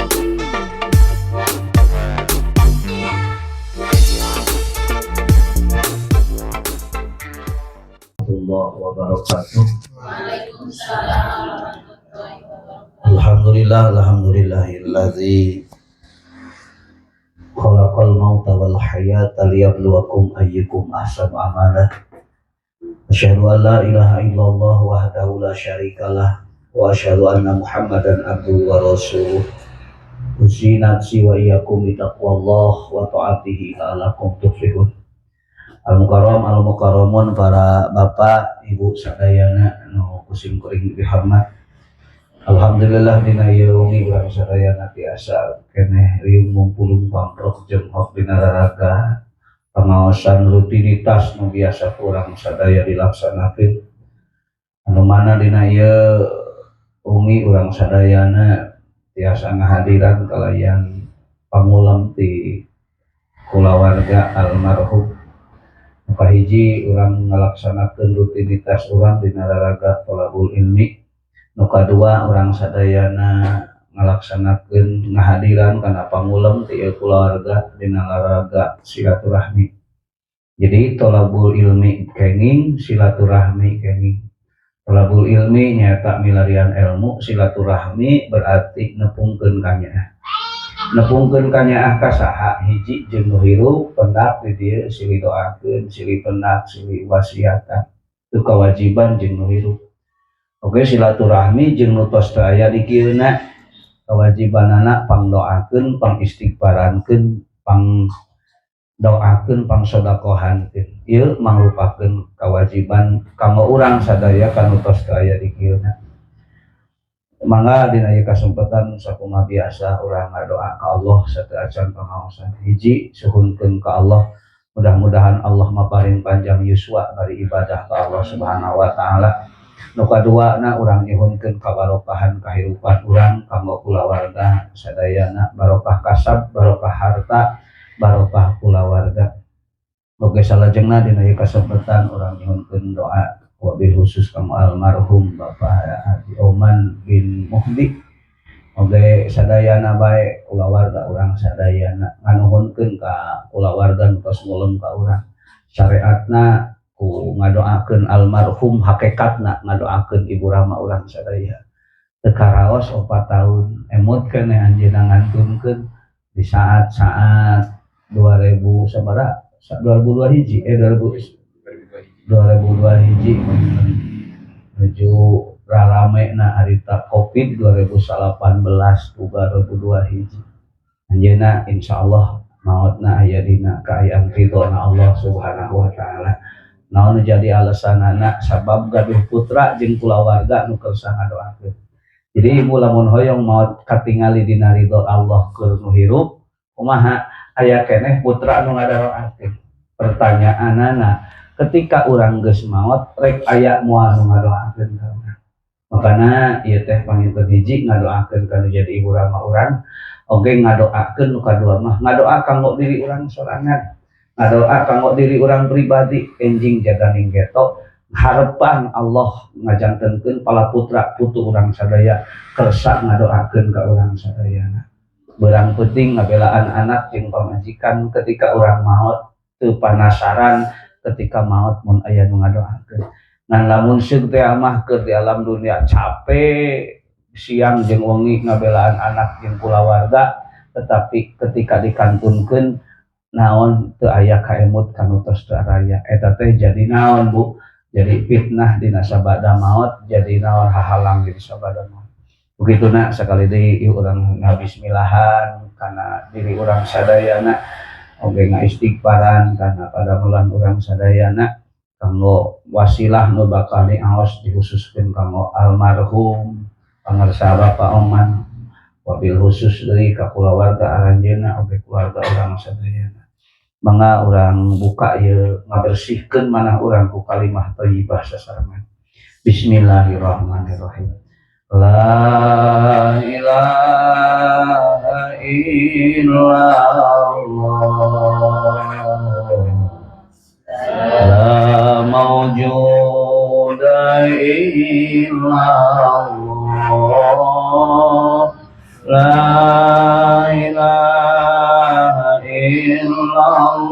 Warahmatullahi wabarakatuh. Waalaikumsalam warahmatullahi wabarakatuh. Alhamdulillah, alhamdulillahilladzi khalaqal mauta wal hayata liyabluwakum ayyukum ahsanu amala. Asyhadu an la ilaha illallah wahdahu la syarikalah wa asyhadu anna Muhammadan abduhu wa rasuluh. Usi nafsi wa iyyakum bitaqwallah wa ta'atihi la'allakum tuflihun. Al-mukarram al-mukarramun, para bapak, ibu sadayana nu ku sim kuring dihormat. Alhamdulillah, dina ieu wengi urang sadayana tiasa keneh riung mumpulung pamprok jemhok dina raraga pangaosan rutinitas nu biasa ku urang sadaya dilaksanakeun, anu mana dina ieu wengi urang sadayana tiasa ngahadiran kalayan pangulem ti kulawarga almarhum. Nu kahiji, urang ngalaksanakeun rutinitas urang dina raraga tolabul ilmi. Nu kadua, urang sadayana ngalaksanakeun ngahadiran kana pangulem ti ieu kulawarga dina raraga silaturahmi. Jadi tolabul ilmi kenging, silaturahmi kenging. Tolabul ilmi nyaeta milarian ilmu, silaturahmi berarti nepungkeun kanyaah. Nepungkeun kanyaah ka saha? Hiji, jeung nu hirup, pendak di dieu silih doakeun, silih pendak, silih wasiatan. Itu kewajiban jeung nu hirup. Oke, silaturahmi jeung nu tos teu aya di kieuna, kewajibanana pangdoakeun, pangistighfarankeun, pang doakeun, pangsodakohankeun. Ieu mangrupakeun kewajiban kanggo urang sadaya kanu tos teu aya di kieuna. Mangga dina ieu kasempatan, sakumaha biasa urang ngadoa ka Allah sateuacan pangaosan. Hiji, suhunkeun ka Allah, mudah-mudahan Allah maparin panjang yuswa bari ibadah ka Allah Subhanahu wa taala. Nu kadua na, urang nyuhunkeun kabarokahan kahirupan urang kanggo kulawarga sadayana, barokah kasab, barokah harta, barokah kulawarga. Oke, salajengna dina ieu kasempatan urang nyuhunkeun doa wabil khusus kanggo almarhum Bapak Haji Oman bin Muhdi. Oge sadayana bae kulawarga urang sadayana, nganuhunkeun ka kulawarga nu tos ngulem ka urang. Syariatna ku ngadoakeun almarhum, hakikatna ngadoakeun ibu rama urang sadaya. Teu karaos 4 tahun emut keneh anjeunna ngantunkeun di saat-saat 2000 sabaraha, 2002 hiji, eh, 2000 2002 hiji menuju rarame na harita Covid 2018, 2002 hiji. Anjeunna insyaallah maotna aya dina kaayaan ridho na Allah Subhanahu wa taala. Naon nu jadi alasanana? Sabab gaduh putra jeung kulawarga nu kersa ngadoakeun. Jadi ibu lamun hoyong maot katingali dina ridho Allah keur nu hirup, kumaha? Aya keneh putra nu ngadaroakeun. Pertanyaanana, ketika urang geus maot, rek aya moal nu ngadoakeun ka urang? Makana ieu teh panginten hiji, ngadoakeun kanu jadi ibu rama urang, oge ngadoakeun nu kadua mah ngadoa kanggo diri urang sorangan, ngadoa kanggo diri urang pribadi. Enjing jaganing geto harapan Allah ngajantenkeun pala putra putu urang sadaya kersa ngadoakeun ka urang sadayana. Beurang peuting ngabelaan anak jeung pamajikan, ketika urang maot teu panasaran ketika maot mun aya nu ngadoakeun. Ngan lamun seug teh mah keur di alam dunia capek siang jeung wengi ngabelaan anak jeung kulawarga, tetapi ketika dikantunkeun naon, teu aya kaemut kanu tos teu araya. Eta teh jadi naon, Bu? Jadi fitnah dina sabada maot, jadi naon, hahalang di sabada maot. Begitu nak, sekali deui ieu urang ngabismillahan kana diri urang sadayana, oge ngaistighfaran kana padamelan urang sadayana kanggo wasilah nu bakal diaos, dikhususkeun kanggo almarhum pangersa Bapak Oman, wabil khusus deui ka kulawarga aranjeunna oge keluarga urang sadayana. Mangga urang buka ieu, ngabersihkeun manah urang ku kalimah thayyibah sasarengan. Bismillahirrahmanirrahim. La ilaha illallah, la mawjuda illallah, la ilaha illallah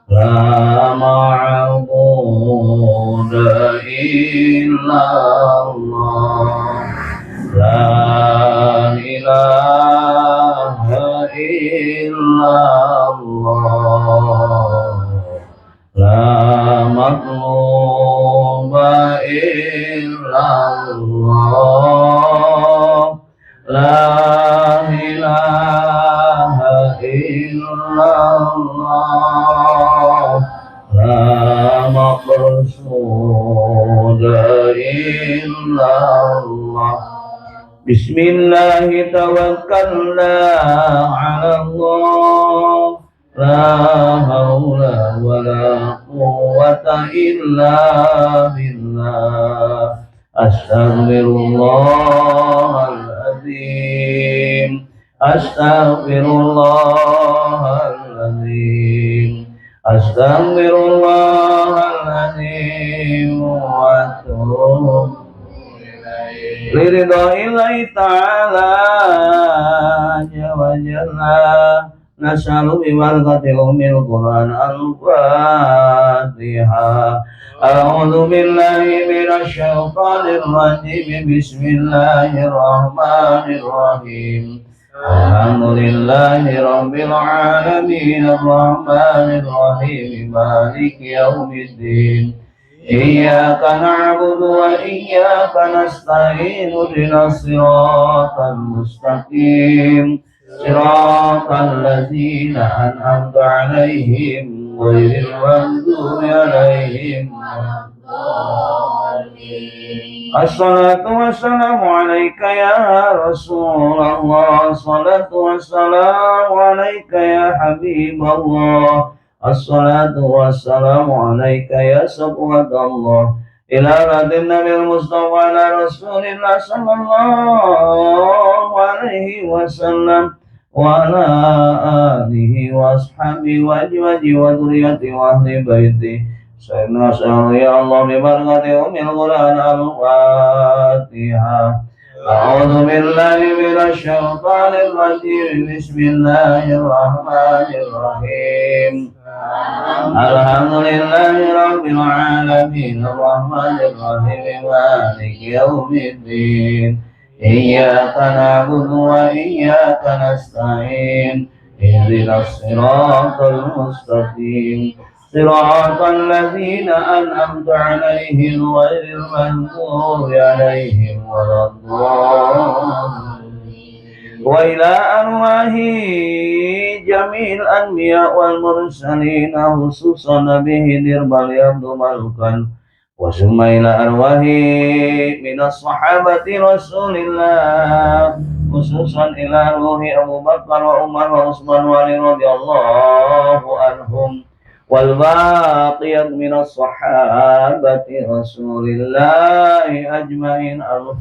la ma'budu illallah la ilaha illallah la matluba illallah la ilaha illallah la maqsuda illallah. Bismillah tawakkalna ala Allah la hawla wa la quwwata illa billah. Astaghfirullahaladzim, astaghfirullahaladzim, astaghfirullahaladzim wa atubu ilaihi. Liridha'illahi ta'ala wa jalla. Nas'alu bi barakati ummil Qur'an al-Fatihah. A'udzu billahi minasyaitonir rajim. Bismillahirrahmanirrahim. Alhamdulillahi rabbil alamin arrahmanir rahim maliki yaumiddin. Iyyaka na'budu wa iyyaka nasta'in ihdinas siratal mustaqim. Siratal ladzina an'amta 'alaihim ghairil maghdubi 'alaihim waladdallin. Assalatu wassalamu 'alaika ya Rasulullah. Assalatu wassalamu 'alaika ya Habiballah. Assalatu wassalamu 'alaika ya Safwatallah. Ila radin Nabi Mustafa ala Rasulillah sallallahu alaihi wasallam wa ala alihi wa ashabihi wa azwajihi wa dzurriyyatihi wa ahli baitihi. Sayyidina ya Allah bi barakati ummil Qur'an al-Fatihah. A'udzu billahi minasyaitonir rajim. Bismillahirrahmanirrahim. Alhamdulillahi rabbil alamin arrahmanir rahim maliki yaumiddin. Iyyaka na'budu wa iyyaka nasta'in. Ihdinas siratal mustaqim. Siratal ladzina an'amta 'alaihim ghairil maghdubi 'alaihim waladdallin. Wa ila arwahi jamil anbiya wal mursalin khususan nabihi nirbal yabdu malukan wa summa ila arwahi minas sahabati rasulillah khususan ila ruhi Abu Bakar wa Umar wa Utsman wa Ali radhiyallahu anhum wal baqiyat minas sahabati rasulillahi ajmain. Al-Fatihah.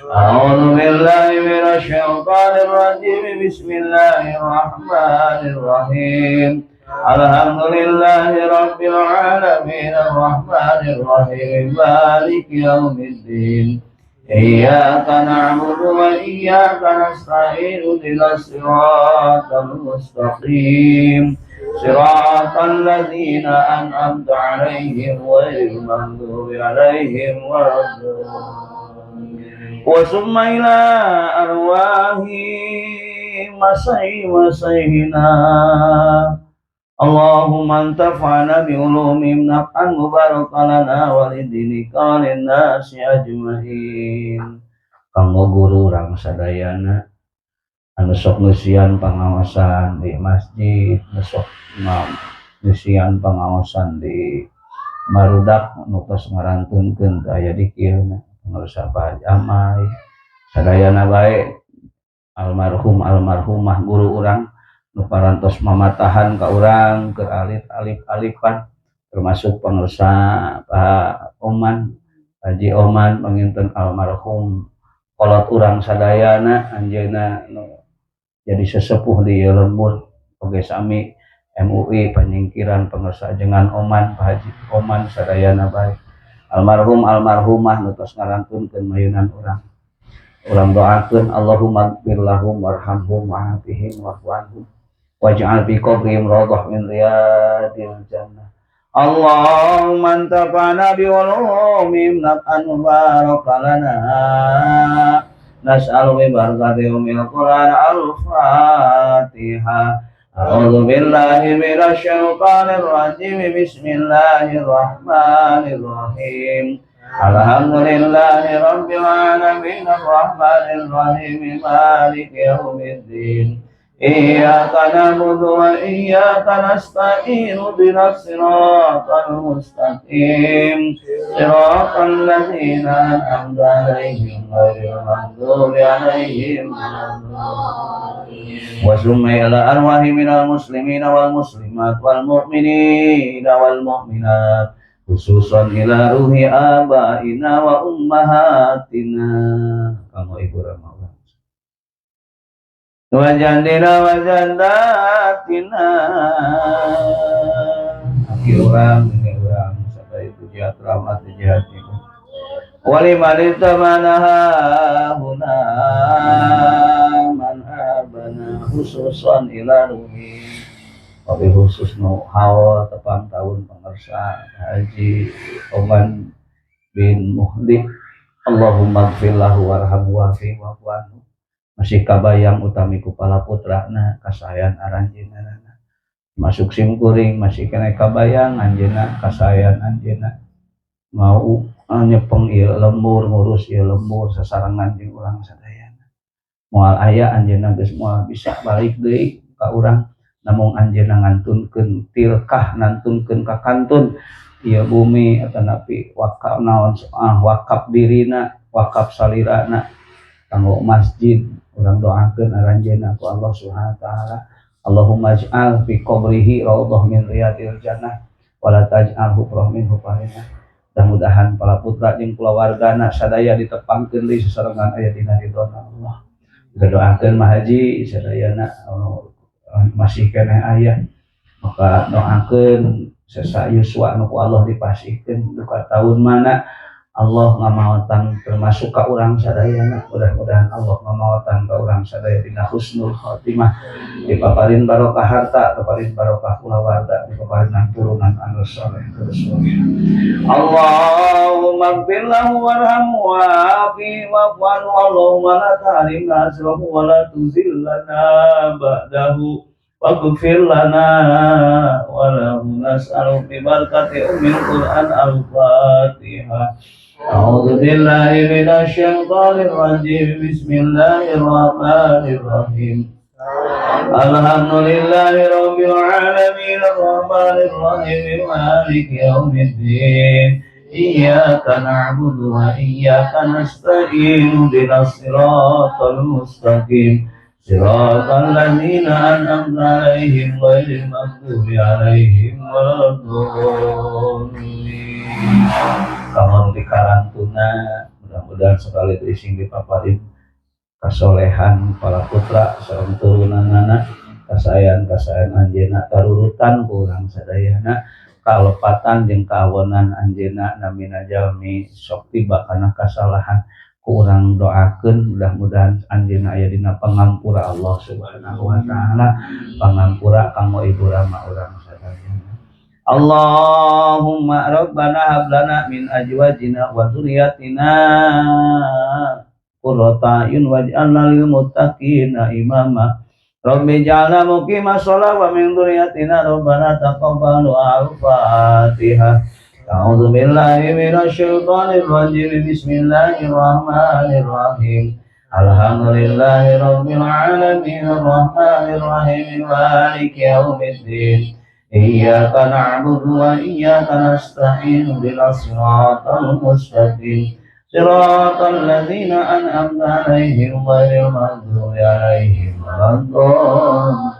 A'udzu billahi minasyaitonir rajim. Bismillahirrahmanirrahim. Alhamdulillahi rabbil alamin arrahmanir rahim maliki yaumiddin. Iyyaka na'budu wa iyyaka nasta'in ihdinas siratal mustaqim. Siratal ladzina an'amta 'alaihim ghairil maghdubi 'alaihim waladdallin. Wa summa ila arwahi masai-masaihina. Allahumma antafa'na bi ulumihim naf'an mubarakan lana wa lidinika wa linnasi ajmain. Kanggo guru urang sadayana anu sok ngeusian pangaosan di masjid, nu sok ngeusian pangaosan di barudak nu tos ngarantunkeun teu aya di kieu pangarsa Pak Amai sadayana bae almarhum almarhumah guru urang nu parantos mamatahan ka urang keur alif alif alifan termasuk pangersa Pak Oman Haji Oman panginten almarhum kolot urang sadayana anjeunna nu jadi sesepuh di lembur oge sami MUI panyingkiran pangersa ajengan Oman Pak Haji Oman sadayana bae almarhum almarhumah nu tos ngarantunkeun mayunan urang. Urang doakeun, Allahumma ighfir lahum warhamhum wa'afihim wa'fu anhum waj'al fi qabrihim rawdah min riyadil jannah. Allahumma antafa'na bi ulumihim naf'an mubaraka lana. Nas'alu bi barakati umil Qur'an. Al-Fatihah. A'udzu billahi minasy syaithanir rajim. Bismillahirrahmanirrahim. Alhamdulillahi rabbil alamin arrahmanir rahim maliki yaumiddin. Iyyaka na'budu wa iyyaka nasta'in ihdinas siratal mustaqim siratal ladzina an'amta 'alaihim ghairil maghdubi 'alaihim waladdallin. Wa summa ila arwahi minal muslimina wal muslimat wal mu'minina wal mu'minat khususan ila ruhi abaina wa ummahatina kamu ibu rama wa jandina wa jandatina aki urang ini urang sadaya itu jahat rahmat jahat ibu wali manitamanaha huna man abana khususan ila ruhi wabi khusus nu haul tepang tahun pangersa Haji Oman bin Muhdi. Allahumma gfir lahu warhamhu wa'fi wa'fu anhu. Masih kabayang utami ku pala putrana kasayan aranjeunna masuk sim kuring masih kena kabayang anjeunna kasayan anjeunna mau nyepeng ieu lembur ngurus ieu lembur sasarengan jeung urang sadayana moal aya anjeunna geus moal bisa balik deui ka urang namung anjeunna ngantunkeun tilkah nantunkeun ka kantun ieu bumi atanapi wakaf naon wakaf dirina wakaf salirana kanggo masjid. Urang doakeun aranjeunna ku Allah Subhanahu wa taala. Allahumma ij'al fi qabrihi raudhah min riyadil jannah wa la taj'al hufrah min hufarina. Mudah-mudahan para putra jeung kulawargana sadaya ditepangkeun deui sasarengan aya dina ridhona Allah. Kita doakeun Mah Haji sadayana masih keneh aya, maka doakeun sesa yuswa nu ku Allah dipasihkeun duka tahun mana Allah ngamaotan termasuk ka urang sadayana. Mudah-mudahan Allah ngamaotan ka urang sadaya dina husnul khatimah, dipaparin barokah harta, dipaparin barokah kulawarga, dipaparin turunan anu saleh terus. Allahumma ighfir lahu warhamhu wa'afi wa'fu anhu. Allahumma la tahrimna ajrahu wa la tuzillana ba'dahu waghfir lana wa lahu nas'alu bi barakati ummil Qur'an. Al-Fatihah. A'udzu billahi minasy syaithanir rajim. Bismillahirrahmanirrahim. Alhamdulillahi rabbil alamin arrahmanir rahim maliki yaumiddin. Iyyaka na'budu wa iyyaka nasta'in ihdinas siratal mustaqim siratal ladzina an'amta 'alaihim ghairil maghdubi 'alaihim waladdallin. Kamar di karantuna mudah-mudahan sekali itu ising dipaparin kasolehan para putra sareng turunanana kasayan-kasayan anjeunna tarurutan ku urang sadayana kalepatan jeung kawonan anjeunna namina jalmi sok tiba kana kasalahan ku urang doakeun mudah-mudahan anjeunna aya dina pangampura Allah Subhanahu wa taala, pangampura kanggo ibu rama urang sadayana. Allahumma rabbana hab lana min azwajina wa dzurriyyatina qurrata a'yun waj'alna lil muttaqina imama. Rabbi ij'alna muqimas shalah wa min dzurriyyatina rabbana taqabbal du'a. Al-Fatihah. A'udzu billahi minasy syaithanir rajim. Bismillahirrahmanirrahim. Alhamdulillahi rabbil alamin arrahmanir rahim maliki yaumiddin. Iyyaka na'budu wa iyyaka nasta'in ihdinas siratal mustaqim siratal ladzina an'amta 'alaihim ghairil maghdubi 'alaihim waladdallin.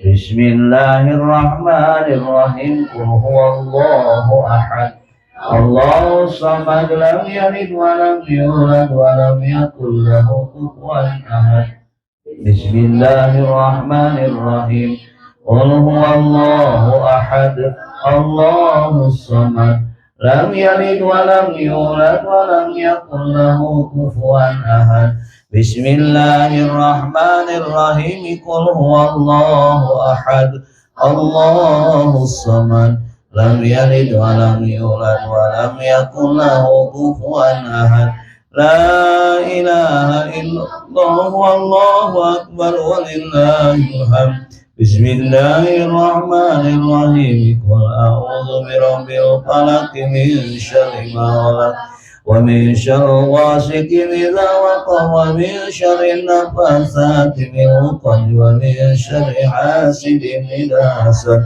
Bismillahirrahmanirrahim. Qul huwallahu ahad. Allahu samad lam yalid wa lam yulad wa lam yakul lahu kufuwan ahad. Bismillahirrahmanirrahim. Qul huwallahu ahad. Allahus samad. Lam yalid wa lam yulad wa lam yakul lahu kufuwan ahad. Bismillahirrahmanirrahim. Qul huwallahu ahad, Allahus samad, lam yalid wa lam yulad wa lam yakul lahu kufuwan ahad. La ilaha illallah wallahu akbar walillahil hamd. Bismillahirrahmanirrahim. Qul a'udzu birabbil falaq min syarri ma khalaq wa min syarri ghasiqin idza waqab wa min syarri naffatsati fil 'uqad wa min syarri hasidin idza hasad.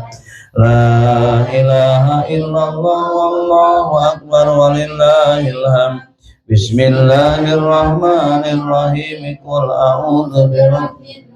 La ilaha illallah wallahu akbar walillahil hamd. Bismillahirrahmanirrahim. Qul a'udzu birabbil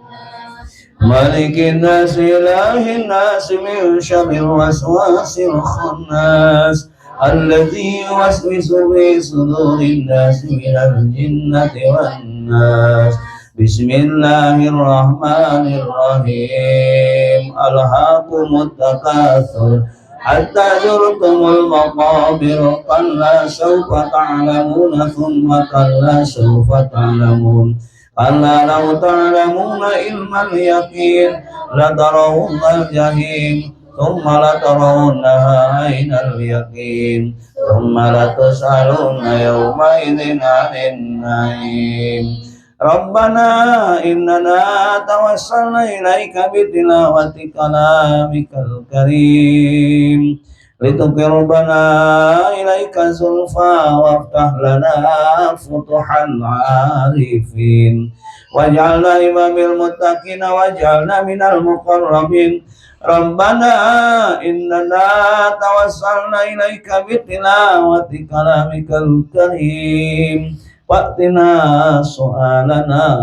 Malikin nas, ilahin nas, min syarril waswasil khannas alladzi yuwaswisu fi sudurin nas minal jinnati wan nas. Bismillahirrahmanirrahim. Alhaakumut takatsur hatta zurtumul maqabir kalla sawfa ta'lamuna thumma kalla sawfa ta'lamun. Kalla law ta'lamuna ilmal yaqin latarawunnal jahim thumma latarawunnaha ainal yaqin thumma latus'alunna yawma idzin 'anil na'im. Rabbana innana tawassalna ilaika bitilawati kalamikal karim lituqirribana ilaika zulfa waftah lana futuhan arifin waj'alna imamil muttaqin waj'alna minal muqarrabin. Rabbana innana tawassalna ilaika bitilawati kalamikal karim wa'tina su'alana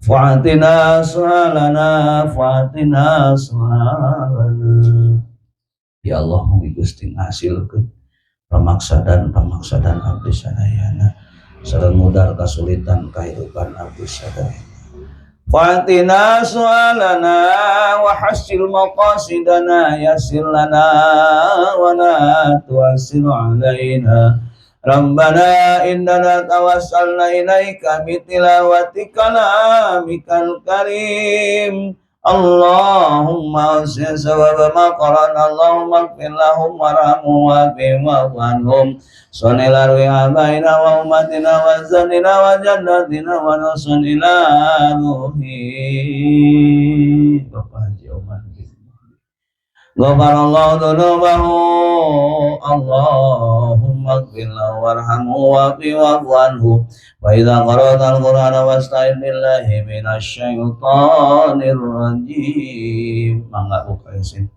fa'atina su'alana fa'atina su'alana. Ya Allah, mugi Gusti ngahasilkeun pamaksadan pamaksadan abdi sadayana sareng mudar kasulitan kahirupan abdi sadayana. Fa'atina su'alana wa hasil maqasidana yassir lana wa la tu'assir alaina. Rabbana innana tawassalna ilaika bitilawati kalamikal karim. Allahumma usir sawaba ma qara'na. Allahumma ighfir lahum warhamhum wa'afihim wa'fu anhum. Sholli ala abaina wa ummatina wa zanina wa jannatina wa nusun ila ruhi Bapak Haji Oman. Ghafarallahu dzunubahu. Allahumma ighfir lahu warhamhu wa'fi wa'fu anhu. Wa idza qara'ta al-Qur'ana wasta'id billahi minasy syaithanir rajim. Mangga buka isin.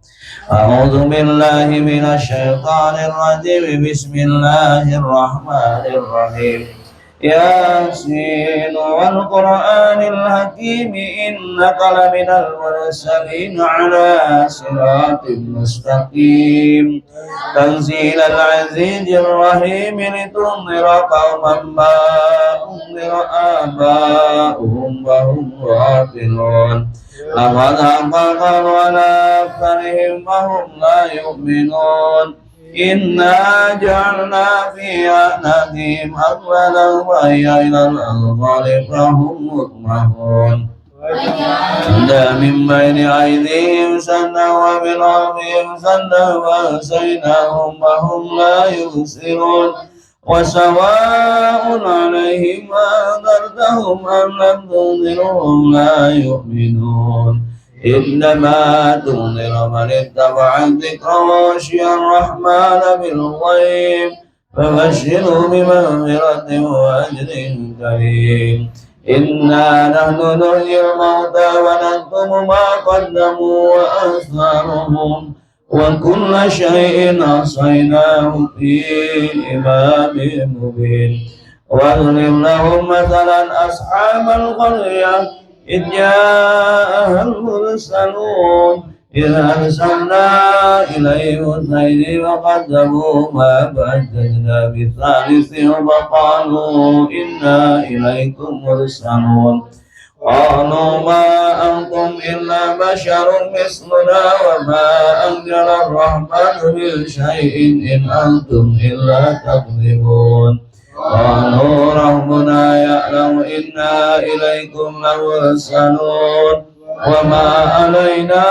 A'udzu billahi minasy syaithanir rajim. Bismillahirrahmanirrahim. Yasin wal Qur'anil Hakim innaka laminal mursalin ala siratim mustaqim tanzilal azizir rahim litundhira qauman ma undhira aba'uhum wa hum ghafilun. Laqad haqqal qawlu ala aktharihim wa hum la yu'minun. Inna ja'alna fi a'naqihim aghlalan wa hiya ilal azqani fahum mukmahun. Inna min baini aydihim sanna wa min khalfihim sanna wa ahsaynahum wa hum la yubsirun. Wa sawa'un 'alaihim anzartahum am lam tunzirhum la yu'minun. إنما تنذر من اتبع الذكر وخشي الرحمن بالغيب فبشره بمغفرة وأجر كريم. إنا نحن نحيي الموتى ونكتب ما قدموا وآثارهم وكل شيء أحصيناه في إمام مبين. واضرب لهم مثلا أصحاب القرية إذ جاءها المرسلون إذ أرسلنا إليهم اثنين فكذبوهما فعززنا بثالث فقالوا إنا إليكم مرسلون. قالوا ما أنتم إلا بشر مثلنا وما أنزل الرحمن من شيء إن أنتم إلا تكذبون. قالوا ربنا يعلم إنا إليكم لمرسلون وما علينا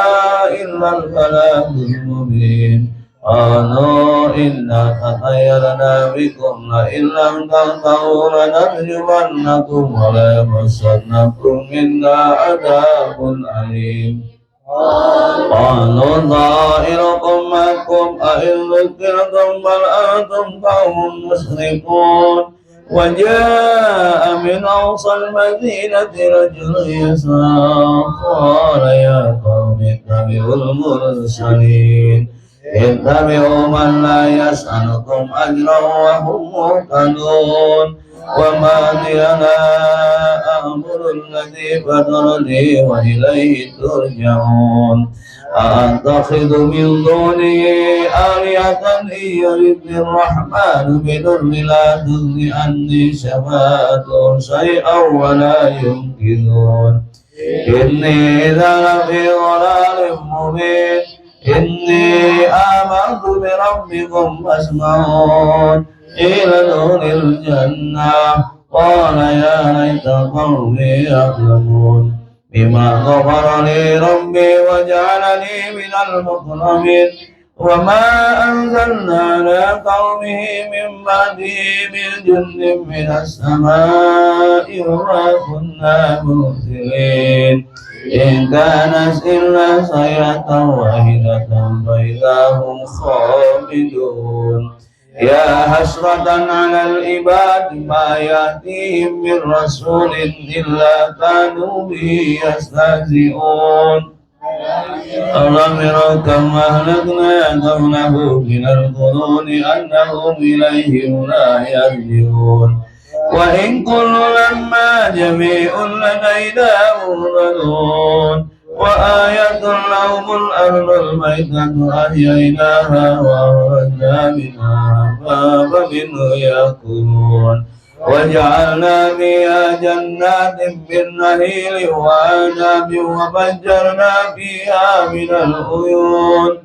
إلا البلاغ المبين. قالوا إنا تطيرنا بكم لئن لم تنتهوا لنرجمنكم وليمسنكم منا عذاب أليم. قالوا طائركم معكم أئن ذكرتم بل أنتم قوم مسرفون. وجاء من أقصى المدينة رجل يسعى قال يا قوم اتبعوا المرسلين اتبعوا من لا يسألكم أجرا وهم مهتدون. وما لي لا أعبد الذي فطرني وإليه ترجعون. أأتخذ من دونه آلهة إن يردني الرحمن بضر لا تغن عني شفاعتهم شيئا ولا ينقذون. إني إذا لفي ضلال مبين. إني آمنت بربكم فاسمعون. قيل ادخل الجنة قال يا ليت قومي يعلمون بما غفر لي ربي وجعلني من المكرمين. وما أنزلنا على قومه من بعده من جند من السماء وما كنا مرسلين. إن كانت إلا صيحة واحدة فإذا هم خامدون. يا حسرة على العباد ما يأتيهم من رسول إلا كانوا به يستهزئون. ألم يروا كم أهلكنا قبلهم من القرون أنهم إليهم لا يرجعون. وإن كل لما جميع لدينا محضرون. وآية لهم الأرض الميتة أحييناها وأخرجنا منها فمنه يأكلون. وجعلنا فيها جنات من نخيل وأعناب وفجرنا فيها من العيون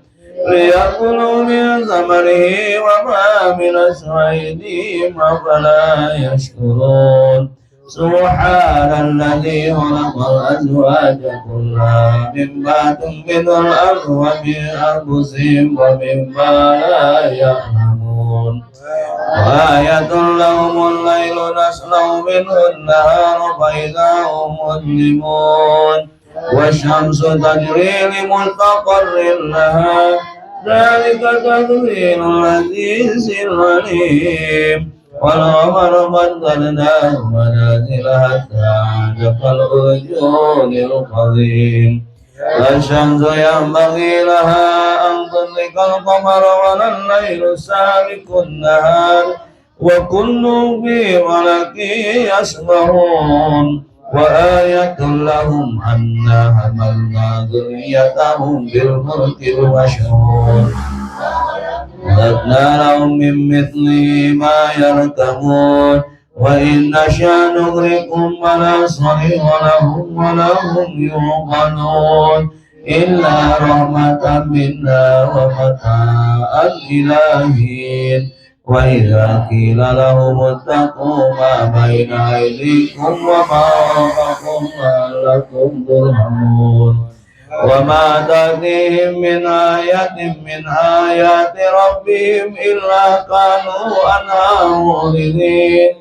ليأكلوا من ثمره وما عملت أيديهم أفلا يشكرون. سبحان الذي خلق الأزواج كلها مما تنبت الأرض ومن أنفسهم ومما لا يعلمون. وآية لهم الليل نسلخ منه النهار فإذا هم مظلمون. والشمس تجري لمستقر لها ذلك تقدير العزيز العليم. والقمر قدرناه منازل حتى عاد كالعرجون القديم. لا الشمس ينبغي لها أن تدرك القمر ولا الليل سابق النهار وكل في فلك يسبحون. وآية لهم أنا حملنا ذريتهم بالفلك المشحون. وَوَهَبْنَا لَهُم مِّن مِّثْلِهِ مَا يَرْكَبُونَ. وَإِن نَّشَأْ نُغْرِقْهُمْ فَلَا صَرِيخَ لَهُمْ وَلَا هُمْ يُنقَذُونَ إِلَّا رَحْمَةً مِنَّا وَمَتَاعًا إِلَىٰ حِينٍ. وَإِذَا قِيلَ لَهُمُ اتَّقُوا مَا بَيْنَ أَيْدِيكُمْ وَمَا خَلْفَكُمْ لَعَلَّكُمْ تُرْحَمُونَ. وما تأتيهم من آية من آيات ربهم إلا كانوا عنها معرضين.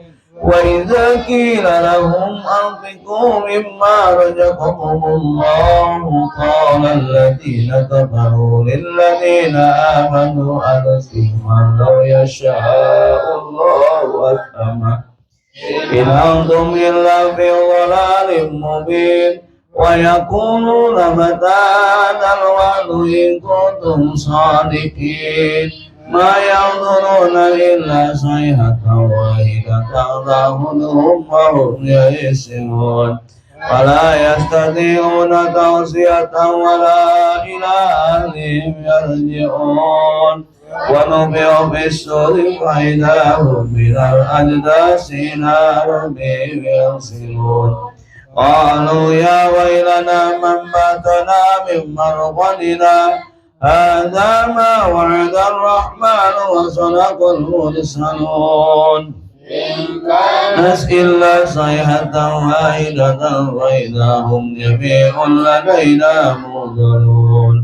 وإذا قيل لهم أنفقوا مما رزقكم الله قال الذين كفروا للذين آمنوا أنفقوا لو يشاء الله أطعمه إن أنتم إلا في ضلال مبين. ويقولون متى هذا الوعد إن كنتم صادقين. ما ينظرون إلا صيحة واحدة تأخذهم وهم يئسون. ولا يستطيعون توصية ولا إلى أهلهم يرجعون. ونفخ في الصور فإذا هم من الأجداث إلى ربهم ينسلون. قالوا يا ويلنا من باتنا من مرقدنا هذا ما وعد الرحمن وصدق المرسلون. إلا صيحة واحدة وإذا هم جميع لدينا محضرون.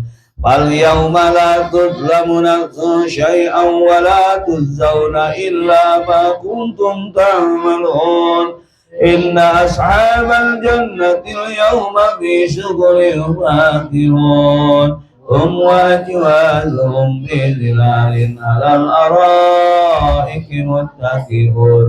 فاليوم لا تظلم نفس شيئا ولا تجزون إلا ما كنتم تعملون. إن أصحاب الجنة اليوم في شغل فاكهون. هم وأزواجهم بظلال على الأرائك متكئون.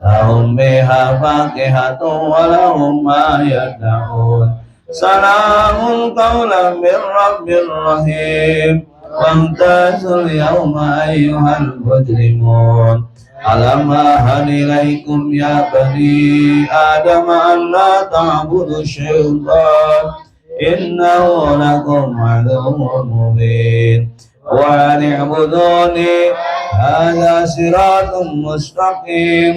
لهم بها فاكهة ولهم ما يدعون. سلام قولا من رب رحيم. وامتازوا اليوم أيها المجرمون. ألم أعهد إليكم يا بني آدم أن لا تعبدوا الشيطان إنه لكم عدو مبين. وأن اعبدوني هذا صراط مستقيم.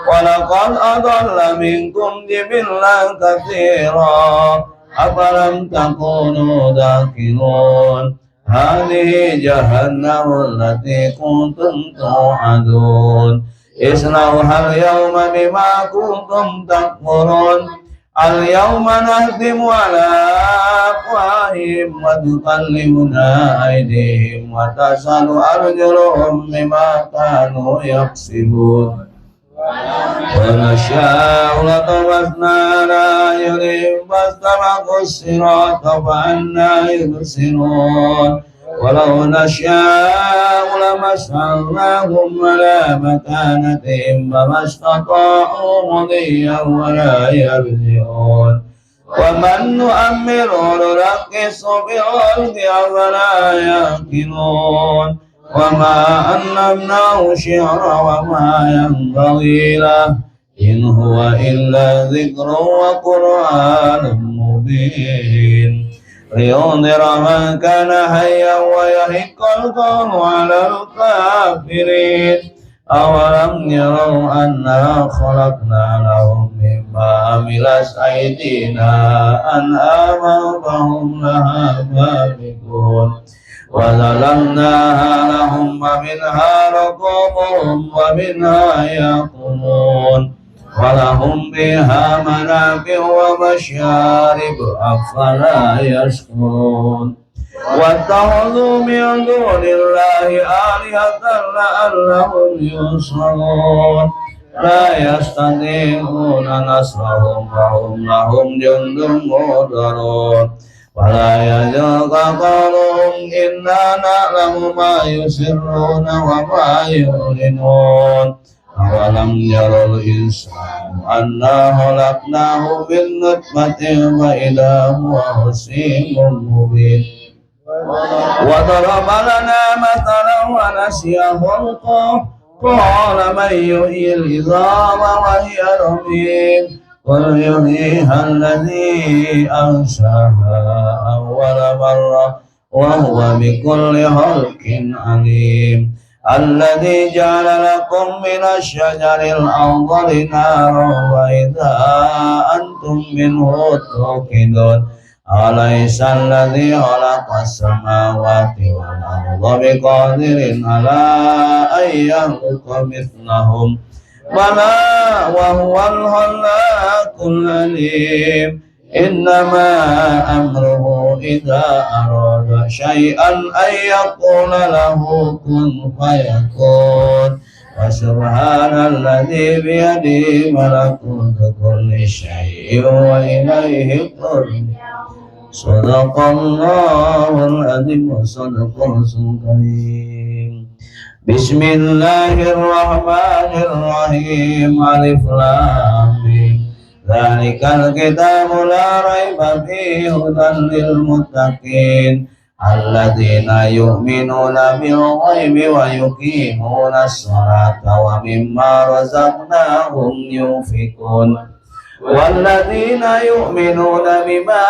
ولقد أضل منكم جبلا كثيرا أفلم تكونوا تعقلون. هذه جهنم التي كنتم توعدون. اصلوها اليوم بما كنتم تكفرون. اليوم نختم على أفواههم وتكلمنا أيديهم وتشهد أرجلهم بما كانوا يكسبون. ونشاء لطمسنا على أعينهم فاستبقوا الصراط فأنى يبصرون. ولو نشاء لمسخناهم على مكانتهم فما استطاعوا مضيا ولا يرجعون. ومن نؤمره ننكسه في الخلق أفلا يعقلون. وما علمناه الشعر وما ينبغي له إن هو إلا ذكر وقرآن مبين. لينذر من كان حيا ويحق القول على الكافرين. أولم يروا أنا خلقنا لهم مما عملت أيدينا أنعاما فهم لها مالكون. وظللناها لهم ومنها ركوبهم ومنها يأكلون. ولهم بها منافع ومشارب أفلا يشكرون. واتخذوا من دون الله آلهة لعلهم ينصرون. لا يستطيعون نصرهم وهم لهم جند محضرون. ولا يزالك قولهم إنا نعلم ما يسرون وما يعلنون. أولم ير الإنسان أنا خلقناه من نطفة فإذا هو خصيم مبين. وضرب لنا مثلا ونسي خلقه قال من يحيي العظام وهي رميم. قل يحييها الذي أنشأها أول مرة وهو بكل خلق عليم. الذي جعل لكم من الشجر الأخضر نارا وإذا أنتم منه توقدون. أليس الذي خلق السماوات والأرض بقادر على أن يخلق مثلهم بلى وهو الخلاق العليم. إنما أمره إذا أراد شيئا أن يقول له كن فيكون. وسبحان الذي بيده ملكوت كل شيء وإليه ترجعون. صدق الله العظيم وصدق رسول الكريم. بسم الله الرحمن الرحيم. ألف لام ميم. ذلك الكتاب لا ريب فيه هدى للمتقين الذين يؤمنون بالغيب ويقيمون الصلاة ومما رزقناهم ينفقون. والذين يؤمنون بما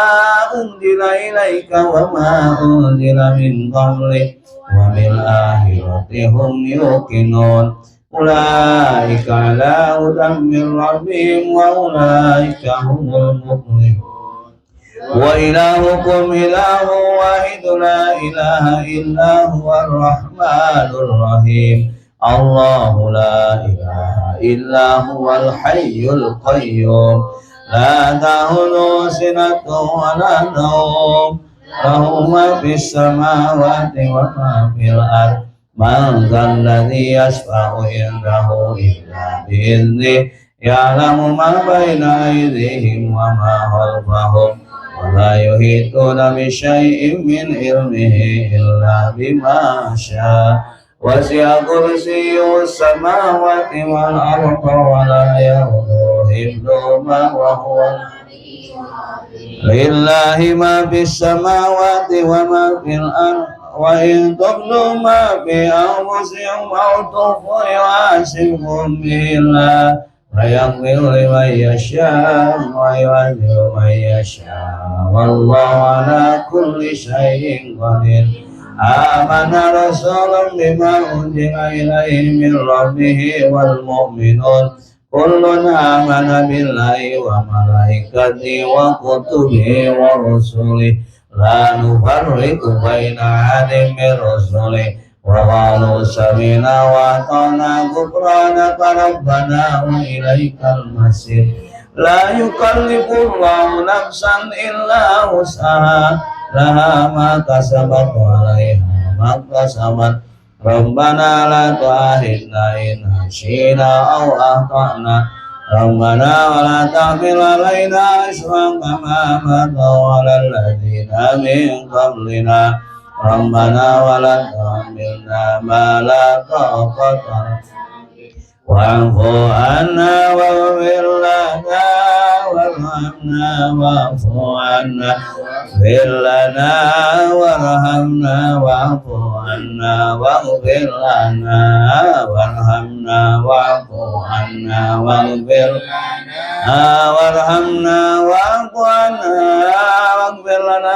أنزل إليك وما أنزل من قبلك وبالآخرة هم يوقنون. أولئك على هدى من ربهم وأولئك هم المفلحون. وإلهكم إله واحد لا إله إلا هو الرحمن الرحيم. الله لا إله إلا هو الحي القيوم لا تأخذه سنة ولا نوم له ما في السماوات وما في الأرض من ذا الذي يشفع عنده إلا بإذنه يعلم ما بين أيديهم وما خلفهم ولا يحيطون بشيء من علمه إلا بما شاء. وسع كرسيه السماوات والأرض ولا يؤوده حفظهما وهو لله ما في السماوات وما في الأرض وإن تبدوا ما في أنفسكم أو تخفوه يحاسبكم به الله فيغفر لمن يشاء ويعذب من يشاء والله على كل شيء قدير. آمن الرسول بما أنزل إليه من ربه والمؤمنون كل آمن بالله وملائكته وكتبه ورسله لا نفرق بين أحد من رسله وقالوا سمعنا وأطعنا غفرانك ربنا وإليك المصير. لا يكلف الله نفسا إلا وسعها لها ما كسبت وعليها ما اكتسبت. ربنا لا تؤاخذنا إن نسينا أو أخطأنا. ربنا ولا تحمل علينا إصرا كما حملته على الذين من قبلنا. ربنا ولا تحملنا ما لا طاقة لنا واعف عنا واغفر لنا وارحمنا واعف عنا اغفر لنا وارحمنا واعف عنا واغفر لنا وارحمنا واعف عنا واغفر لنا وارحمنا واعف عنا واغفر لنا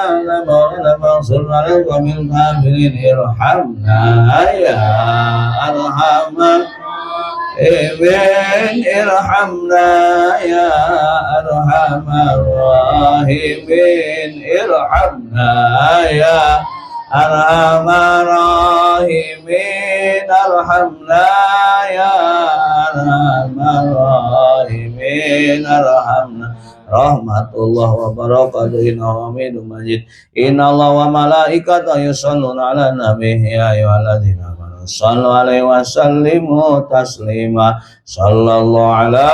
وانصرنا على القوم الكافرين. ارحمنا يا ارحم الراحمين ارحمنا يا ارحم الراحمين ارحمنا يا ارحم الراحمين ارحمنا يا ارحم الراحمين ارحمنا. Rahmatullah wa barakatuh innahu hamidum majid. Inna Allah wa malaikatahu yusholluna ala nabi ya ayyuhalladzina amanu sallu alaihi wa sallimu taslima. Sallallahu ala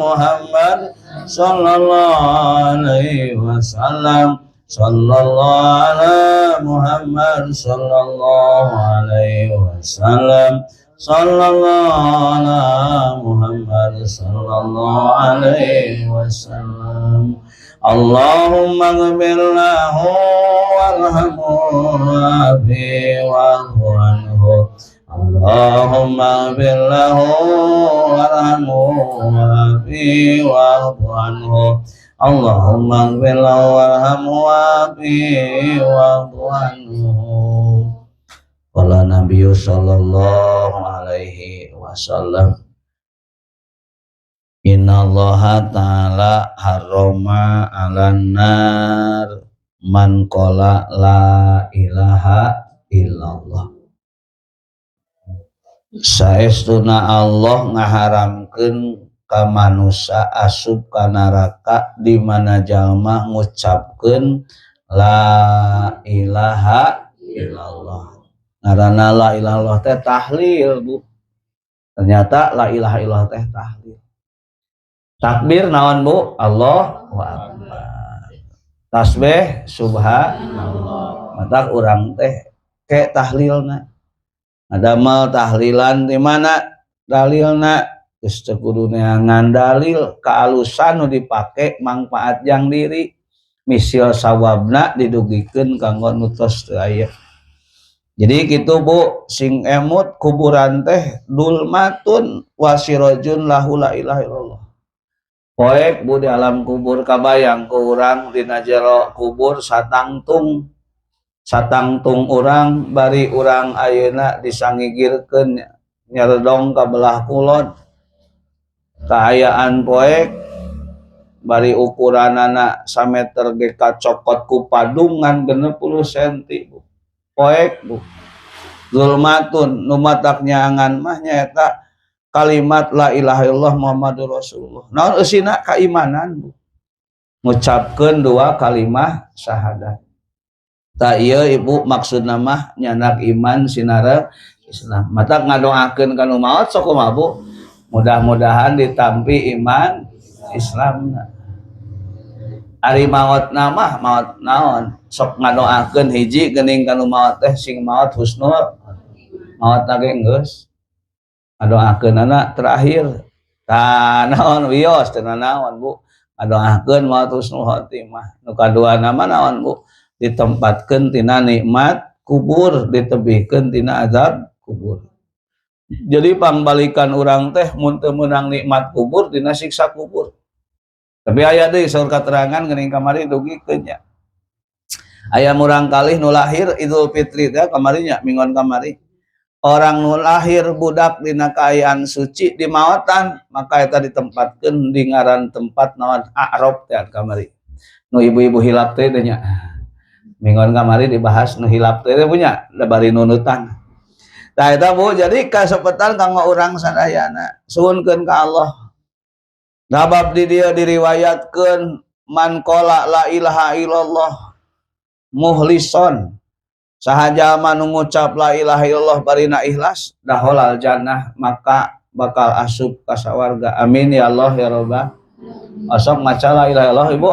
Muhammad sallallahu alaihi wasallam. Sallallahu ala Muhammad sallallahu alaihi wasallam. Sallallahu ala Muhammad sallallahu alaihi wasallam. Allahumma ighfir lahu warhamhu wa'afi wa'fu anhu. Allahumma ighfir lahu warhamhu wa'afi wa'fu anhu. Allahumma ighfir lahu warhamhu wa'afi wa'fu anhu. Qala Nabi sallallahu alaihi wasallam Inna Allah ta'ala harrama 'alan nar man qala la ilaha illallah. Saestuna Allah ngaharamkeun ka manusa asup ka neraka di mana jalma ngucapkeun la ilaha illallah. Ngaranna la ilaha illallah teh tahlil, Bu. Ternyata la ilaha illallah teh tahlil. Takbir naon, Bu? Allahu akbar. Tasbih subhanallah. Matak urang teh ke tahlilna. Ngadamel tahlilan di mana dalilna, geus teu kudu neangan dalil, kaalusan nu dipake mangfaat jang diri, misil sawabna didugikeun kanggo nu tos teu aya. Jadi gitu, Bu, sing emut kuburan teh dulmatun wasirojun lahu la ilaha illallah. Poek, Bu, di alam kubur kabayang ku urang dina jero kubur satangtung satangtung urang, bari urang ayeuna disangigirkeun Nyaredong ka belah kulon. Kaayaan poek bari ukuranana sameter ge kacokot ku padungan 60 cm, Bu. Poek, Bu. Zulmatun nu matak nyaangan mah nyaeta kalimat la ilaha illallah Muhammadur Rasulullah. Naon eusina? Kaimanan, Bu. Ngucapkeun dua kalimah syahadat. Tah ieu, Ibu, maksudna mah nyandak iman sinareng Islam. Matak ngadoakeun ka nu maot sok kumaha, Bu? Mudah-mudahan ditampi iman Islam. Ari maot mah maot naon? Sok ngadoakeun hiji geuning ka nu maot teh sing maot husnul maot ge geus. Ngadoakeunana terakhir. Tah naon wios teu naon, Bu? Ngadoakeun maot husnul khotimah. Nu kaduana mah naon, Bu? Ditempatkeun tina nikmat kubur, ditebihkeun tina azab kubur. Jadi pangbalikan urang teh mun teu meunang nikmat kubur tina siksa kubur. Tapi aya deui saur katerangan geuning kamari dugikeun nya. Aya murang kalih nu lahir Idul Fitri teh kamari nya, minggon kamari. Orang nu lahir budak dina kaayaan suci di maotan, maka eta ditempatkeun di ngaran tempat naon, A'raf teh kamari. Nu ibu-ibu hilap teh nya. Minggon kamari dibahas nu hilap teh punya da bari nunutan. Tah eta, Bu, jadi kasepetan kanggo urang sadayana suhunkeun ka Allah. Sabab di dieu diriwayatkeun man qala la ilaha illallah muhlison, saha jalma nu ngucap la ilaha illallah barina ikhlas, dakhalal jannah, maka bakal asup ka sawarga. Amin ya Allah ya robbal. Osok maca la ilaha illallah, Ibu,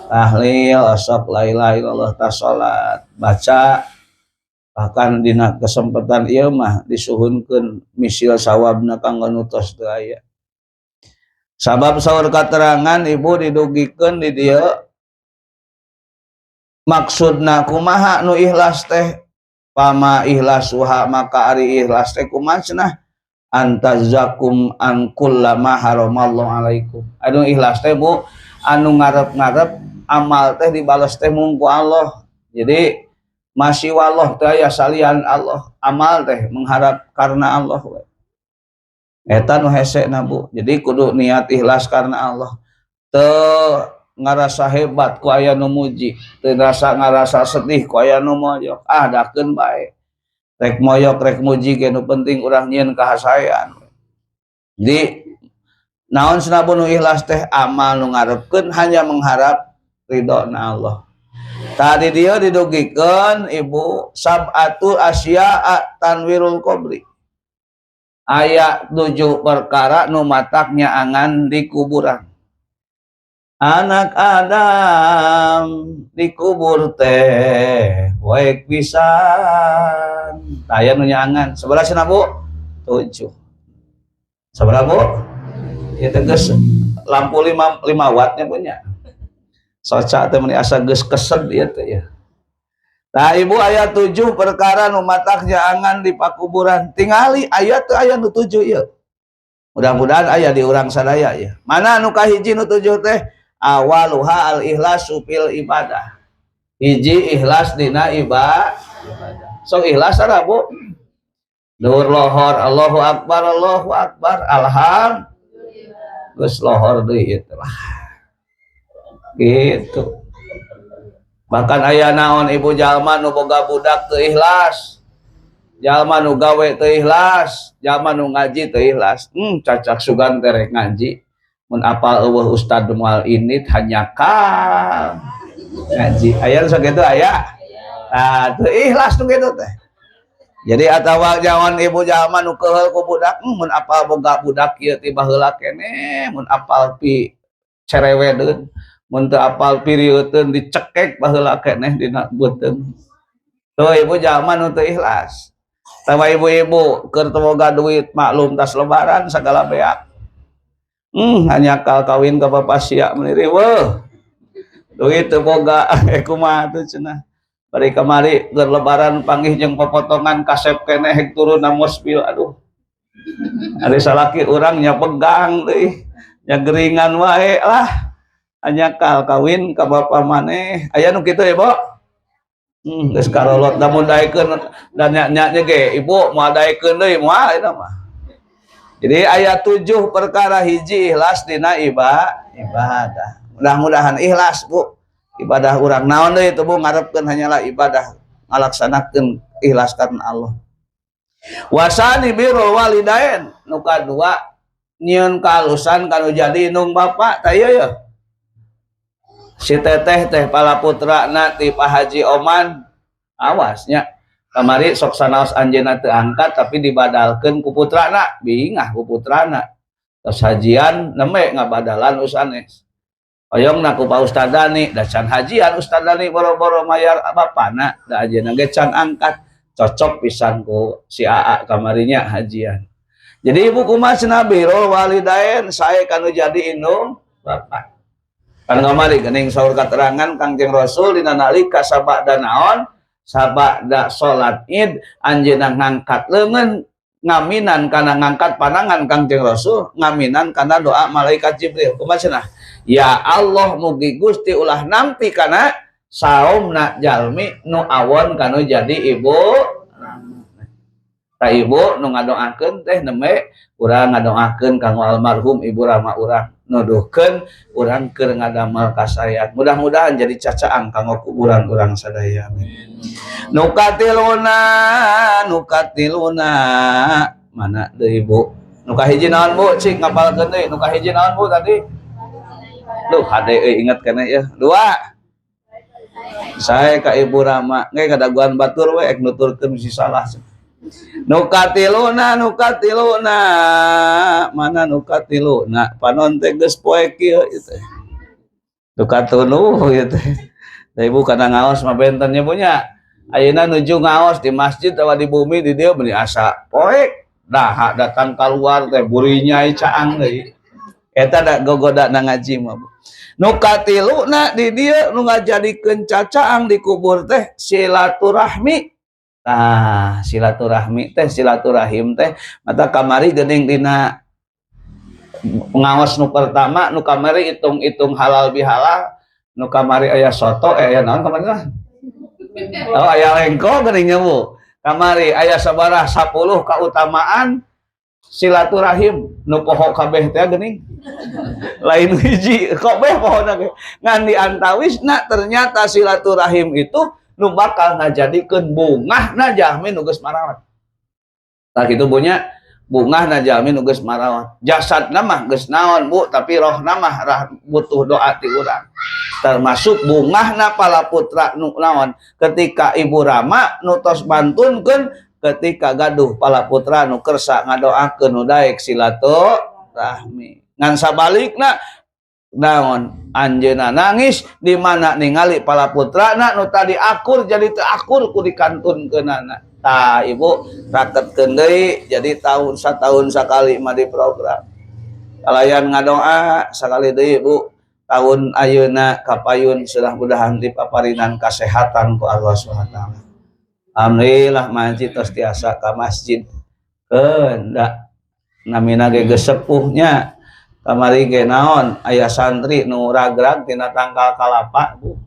tahlil, osok la ilaha illallah, tas salat baca. Bahkan dina kesempatan ieu mah disuhunkeun misil sawabna kanggo nu tos teu aya. Sabab saur katerangan, Ibu, didugikeun di dieu maksudna kumaha nu ikhlas teh? Pama ikhlasuha, maka ari ikhlas teh kumaha cenah? Antazakum an kullama haramallahu alaikum. Anu ikhlas teh, Bu, anu ngarep-ngarep amal teh dibales teh mung ku Allah. Jadi masih wallah teh aya salian Allah, amal teh mengharap karena Allah we. Eta nu hese na, Bu. Jadi kudu niat ikhlas karena Allah. Teu ngarasa hebat ku aya nu muji, teu ngarasa sedih ku aya nu moyok. Ah, dakeun bae. Rek moyok rek muji ge nu penting urang nyieun kahasaean. Jadi naon cenah nu ikhlas teh? Amal nu ngarepkeun hanya mengharap ridho na Allah. Tadi dia didugikeun, Ibu, sab'atu asya'a tanwirul qabri. Aya 7 perkara nu matak nyaangan di kuburan. Anak Adam dikubur teh poek pisan. Aya nu nyaangan. Sabaraha cenah, Bu? 7. Sabaraha, Bu? Ya tegas lampu 5, 5 wattnya punya. Soca teh meni asa geus kesed ieu teh ya. Nah, Ibu, aya 7 perkara nu matak nyaangan di pakuburan. Tingali aya teu aya nu 7 ieu. Mudah-mudahan aya di urang sadaya ya. Mana nu kahiji nu 7 teh? Awaluha al ikhlasu fil ibadah. Hiji, ikhlas dina ibadah. Sok ikhlas ada, Bu? Dur lohor Allahu akbar Allahu akbar alham geus lohor deui ieu lah. Gitu. Bahkan aya naon, Ibu, jalma nu boga budak teu ikhlas. Jalma nu gawe teu ikhlas, jalma nu ngaji teu ikhlas. Cacak sugan teh rek ngaji. Mun apal euweuh ustad moal ini hanjakal ngaji. Aya nu sakitu aya? Nah, teu ikhlas nu kitu teh. Jadi atawa jangan, Ibu, jalma nu keuheul ku budak, mun apal boga budak ieu ti baheula keneh, mun apal pi cerewedeun, mun teu apal pirieuteun dicekek baheula keneh dina beuteung. Tuh, Ibu, jalma nu teu ikhlas. Tawa ibu-ibu keur teu boga duit, maklum tas lebaran sagala beak. Hanya kal kawin ka bapak sia meuni riweuh. Duit teu boga, kumaha tuh cenah. Bari kamari keur lebaran panggih jeung popotongan kasep keneh hek turun na mobil, aduh. Ari salaki urang nya pegang deui, nya geringan wae lah. Hanya kal kawin ka bapa maneh. Aya nu kitu ya, Bu? Geus karolot lamun daekeun dan nya nya ge ibu moal daekeun deui, moal eta mah. Jadi aya 7 perkara, hiji ikhlas dina ibadah. Mudah-mudahan ikhlas, Bu. Ibadah urang naon deui itu, Bu, ngarepkeun hanyalah ibadah ngalaksanakeun ikhlas karena Allah. Wasani birrul walidain, nu kadua nyieun kaalusan kanu jadi indung bapa. Tah, ieu ye. Si teteh teh pala putrana ti Pak Haji Oman, awasnya kamari sok sanaos anjeunna teu angkat, tapi dibadalkeun ku putrana, bingah ku putrana. Tos hajian nembe ngabadalan usanes. Hoyongna ku Pak Ustad Dani, da can hajian Ustad Dani boro-boro mayar bapana, da anjeunna ge can angkat. Cocok pisan ku si AA kamarinya hajian. Jadi ibu, kumaha cenah birrul walidain, sae kanu jadi indung bapak. Kan kamari geuning saur katerangan Kangjeng Rasul dina nalika sabada naon? Sabada salat Id, anjeunna ngangkat leungeun ngaminan kana ngangkat pandangan Kangjeng Rasul ngaminan kana doa malaikat Jibril. Kumaha cenah? Ya Allah, mugi Gusti ulah nampi kana saumna jalmi nu awon kanu jadi ibu. Ta ibu, nu ngadoakeun teh nembe urang ngadoakeun kanggo almarhum ibu rama urang, nuduhkeun urang keur ngadamel kasaean. Mudah-mudahan jadi cacaang kanggo kuburan urang sadaya. Nu katiluna, nu katiluna mana deui, Bu? Nu kahiji naon, Bu? Cik ngapalkeun deui. Nu kahiji naon, Bu, tadi? Duh, hade euy, inget kana ya. Dua. Saya ka Ibu Rama, nge kadaguan batur we ek nuturkeun bisi salah. Nu katiluna, nu katiluna, mana nu katiluna? Panon teh geus poek kieu ieu teh. Nu katunu ieu teh. Da ibu kana ngaos mah benten nya punya. Ayeuna nuju ngaos di masjid atawa di bumi di dieu meuni asa poek. Daha datang keluar teh burinya caang deui. Eta da gogoda na ngaji mah, Bu. Nu katiluna di dieu nu ngajadikeun cacaang di kubur teh silaturahmi. Tah, silaturahmi teh, silaturahim teh mata kamari geuning dina ngaos nu pertama, nu kamari hitung-hitung halal bihalal, nu kamari aya soto, aya naon kamari lah? Oh, aya lengko geuning nya, Bu. Kamari aya sabaraha 10 kautamaan silaturahim, nu poho kabeh teh geuning. Lain hiji, kabeh pohona ge. Ngan di antawisna ternyata silaturahim itu nu bakal ngajadikeun bungahna jalmi nu geus marawat. Tah kitu punya bungahna jalmi nu geus marawat. Jasadna mah geus naon, Bu, tapi rohna mah rah butuh doa ti urang. Termasuk bungahna pala putra nu naon ketika Ibu Rama nu tos bantunkeun, ketika gaduh pala putra nu kersa ngadoakeun, nu daek silaturahmi. Ngan sabalikna naon, anjeunna nangis di mana ningali pala putrana nu tadi akur jadi teu akur ku dikantunkeunana. Tah, ibu, raketkeun deui, jadi tahun satahun sakali mah di program. Kalayan ngadoa sakali deui, Bu, tahun ayeuna kapayun mudah-mudahan dipaparinan kasehatan ku Allah Subhanahu wa taala. Alhamdulillah masjid tos tiasa ka masjid. Keun da namina ge geus sepuhnya. Kamari ge naon, aya santri nu ragrag tina tangkal kalapa, Bu.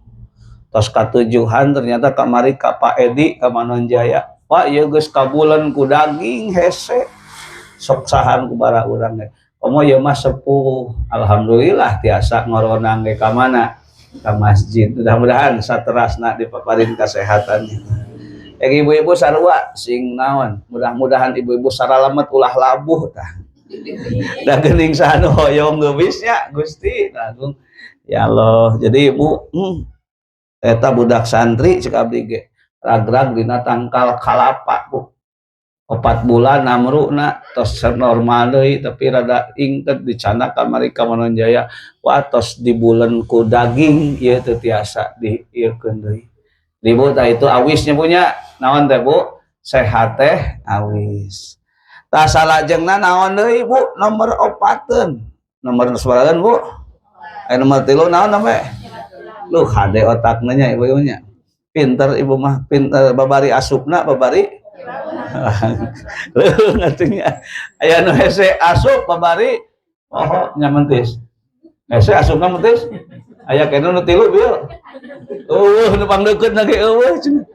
Tos katujuhan ternyata kamari ka Pak Edi ka Manonjaya. Pak, ieu geus kabulen ku daging hese. Sok sahan ku bara urang ge. Komo ieu mah sepuh. Alhamdulillah tiasa ngoronang ge ka mana? Ka masjid. Mudah-mudahan saterasna dipaparin kasehatannya. Yang ibu-ibu sarua sing naon, mudah-mudahan ibu-ibu saralamet ulah labuh tah. Da geuning saha nu hoyong geumisnya Gusti Agung. Ya Allah, jadi ibu, eta budak santri cek abdi ge ragrag dina tangkal kalapa, Bu. 4 bulan namruna tos normal deui, tapi rada ingket dicandak kamari ka Manonjaya. Wah, tos dibulen ku daging ieu teu tiasa diieukeun deui. Ibu, tah itu awisnya punya naon teh, Bu? Sehat teh awis. Tah, salajengna naon deui, Bu? Nomor opateun. Nomor sabaraha, Bu? Nomor 3 naon namanya? Lu hade otakna nya ibu nya. Pinter ibu mah, pinter babari asupna babari. Leuh atuh. Aya nu hese asup babari oh nya mentis. Hese asupna mentis. Aya keneh nu tilu bil. Euweuh nu pangdeukeutna ge euweuh cenah.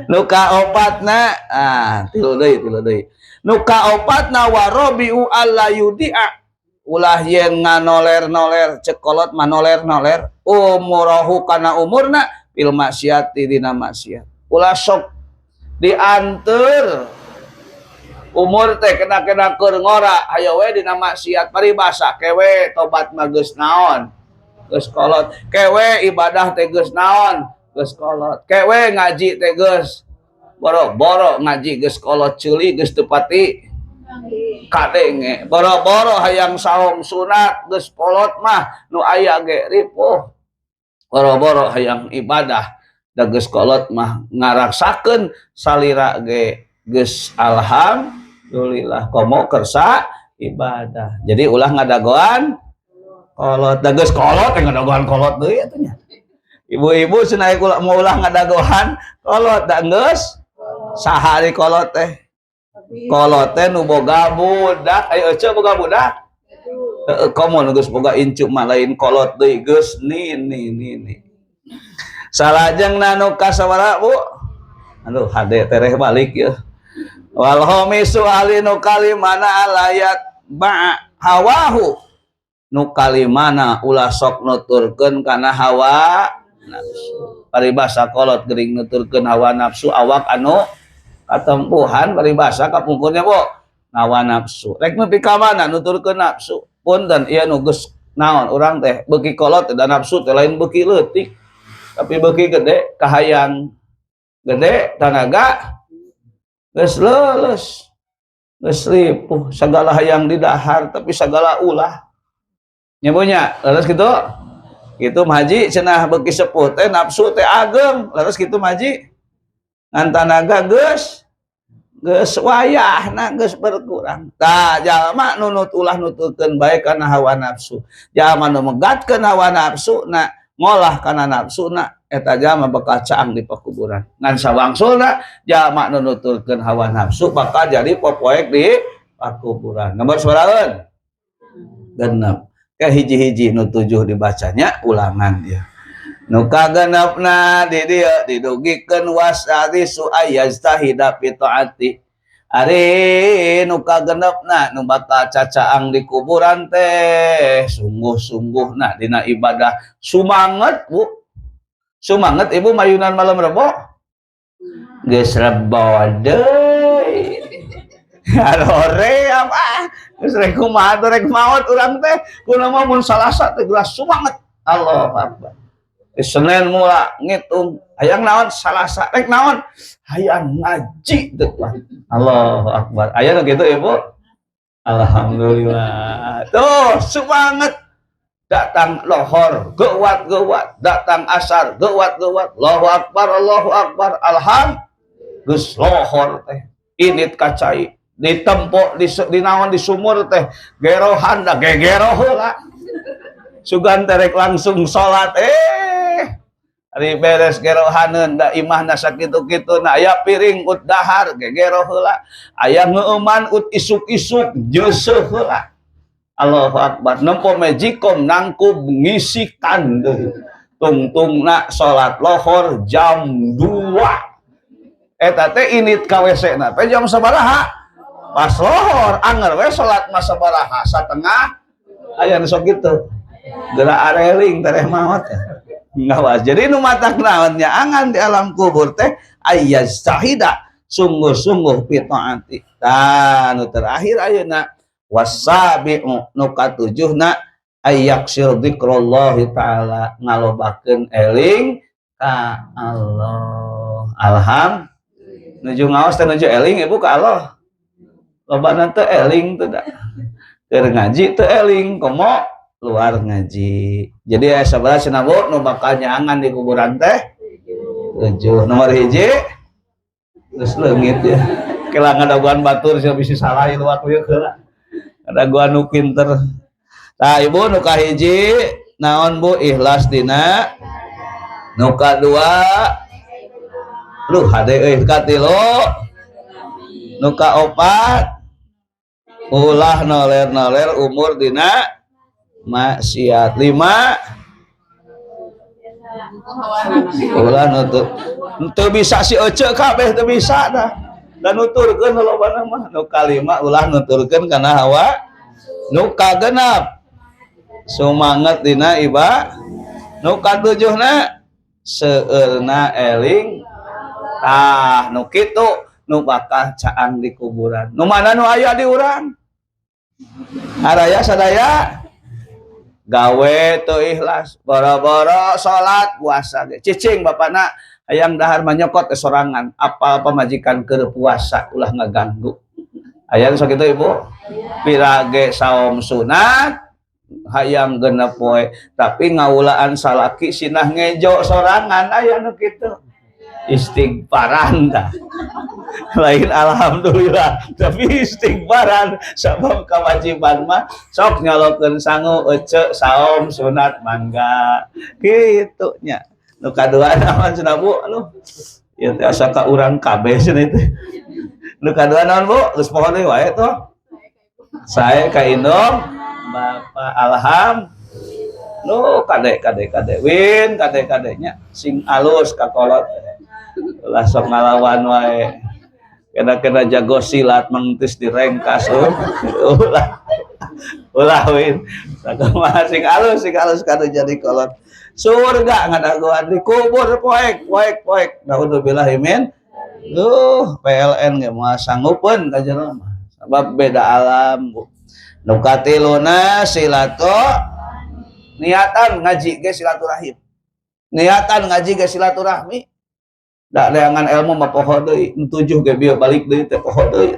Nu kaopatna, ah, tilu deui, tilu deui. Nu kaopatna warabi'u alla yudi'a. Ulah yen nganoler-noler, cek kolot mah noler-noler umurahu kana umurna fil maksiat dina maksiat. Ulah sok dianteur umur teh kena-kena keur ngora hayo we dina maksiat. Paribasa kewe tobat mah geus naon, geus kolot, kewe ibadah teh geus naon, geus kolot, kewe ngaji teh geus boro-boro ngaji geus kolot ceuli geus teu pati kadenge, boro-boro hayang saum sunat geus kolot mah nu aya ge ripuh, boro-boro hayang ibadah da geus kolot mah ngaraksakeun salira ge geus alhamdulillah komo kersa ibadah. Jadi ulah ngadagoan kolot, da geus kolot teh ngadagoan kolot deui atuh nya. Ibu-ibu cenah ulah mau ulah ngadagoan kolot da geus saha ari kolot teh? Kolot teh nu boga budak, ayo ece boga budak. Heeh, komo nu geus boga incu mah lain kolot deui, geus nini nini. Salajengna nu kasabaraha, Bu? Aduh, hade tereh balik ya. Wal khamisu ali nu kalimana alayat ba hawahu. Nu kalimana ulah sok nuturkeun kana hawa nafsu. Paribasa kolot geuring nuturkeun hawa nafsu awak anu katempuhan paribasa kapungkurnya, Bu. Hawa nafsu. Rek nepi ka mana nuturkeun nafsu? Punten ieu nu geus naon urang teh beuki kolot da nafsu teh lain beuki leutik tapi beuki gede, kahayang gede, tanaga geus leuleus, geus ripuh, sagala hayang didahar tapi sagala ulah nya nya leres kitu. Kitu mah haji cenah beuki sepuh teh nafsu teh ageng, leres kitu mah haji, ngan tanaga geus geus wayahna geus berkurang. Tah, jalma nunut ulah nuturkeun bae kana hawa nafsu. Jalma nu megatkeun hawa nafsu na ngolah kana nafsu na eta jalma bakal caang di pakuburan. Ngan sawangsulna jalma nu nuturkeun hawa nafsu bakal jadi popoek di pakuburan. Nomor sabaraha? 6. Ke hiji-hiji nu 7 dibacanya ulangan dia. Nu kagenepna di dieu didugikeun wasadisu ayaztahida fi taati. Ari nu kagenepna nu bakal cacaang di kuburan teh sungguh-sungguhna dina ibadah. Sumanget, Bu. Sumanget Ibu mayunan malam Rebo. Geus Rebo deui. Aroream ah. Geus rek kumaha teh rek maot urang teh. Kunaon mun Salasa teh geus sumanget. Allahu Akbar. Senin mula ngitung hayang naon, Salasa rek naon, hayang ngaji teh. Allahu Akbar. Aya nu kitu, Ibu? Alhamdulillah tuh semangat. Datang lohor gewat gewat, datang asar gewat gewat, Allahu Akbar, Allahu Akbar, alham geus lohor teh init kacai ditempo di naon di sumur teh gerohan da gegero heula sugan terek langsung salat. Ari beres gerohaneun da imahna sakitu-kitu na aya piring ut dahar gegero heula, aya ngeueuman ut isuk-isuk jeuseuh heula. Allahu Akbar, nempo magicom nangkub ngisikan deui tungtungna salat lohor jam 2. Eta teh init ka WC na teh jam sabaraha? Pas lohor anger we salat mah sabaraha, satengah. Aya nu sok kitu geura areling tereh maot ngawas. Jadi nu matak naon nyaangan di alam kubur teh ayyaztahida sungguh-sungguh fi taati. Tah, nu terakhir ayeuna wasabi'u nu katujuhna ayyaksir dzikrullahi ta'ala ngalobakeun eling ka Allah. Alham nuju ngaos teh nuju eling Ibu ka Allah. Lobana teu eling teh da. Keur ngaji teu eling komo luar ngaji. Jadi aya sabaraha cenah, Bu, nu bakal nyaangan di kuburan teh? 7. Nomor 1 geus leungit ya. Kela ngadaguan batur sia bisi salah ieu waktu ieu heula. Ngadaguan nu pinter. Tah, Ibu, nu kahiji naon, Bu? Ikhlas dina. Nu kadua lu hade euy, katilu, nu kaopat ulah noler-noler umur dina maksiat, 5. Ulah nutur. Teu bisa si ece kabeh teu bisa dah. Dan nuturkeun lobana mah. Nu kalima ulah nuturkeun kana hawa. Nu kagenap sumanget dina iba. Nu katujuhna seueurna eling. Tah nu kitu nu bakal caang di kuburan. Nu mana nu aya di urang? Araya sadaya gawe teu ikhlas, boro-boro salat puasa ge. Cicing bapana hayang dahar manyokot sorangan, apal pamajikan keur puasa ulah ngaganggu. Aya nu sakitu ibu? Pirage saum sunat hayang genep poe, tapi ngawulaan salaki sinah ngejo sorangan, aya nu kitu. Istighfaran dah. Lain alhamdulillah, tapi istighfaran sabab kewajiban mah sok nyolokeun sangu ece saum sunat mangga. Kitu nya. Nu kadua naon cenah Bu? Aduh. Ieu teh asa ka urang kabeh cenah teh. Nu kadua naon Bu? Geus poho deui wae tuh. Sae ka indung Bapak alham. Nu kade kade kade win kade kade nya sing alus ka kolot. Ulah sok ngalawan wae. Kena-kena jago silat mengtis direngkas oh. Ulah. Ulah win. Sakumaha sing alus kanu jadi kolot. Surga ngadagoan dikubur poek poek poek. Naudzubillah min. Duh, PLN ge moal sanggupeun ka jero mah. Sabab beda alam, Bu. Nu katiluna silatu niatan ngaji ge silaturahim. Niatan ngaji ge silaturahmi. Da neangan ilmu mah poho deui, nu tujuh ge bieu balik deui teh poho deui.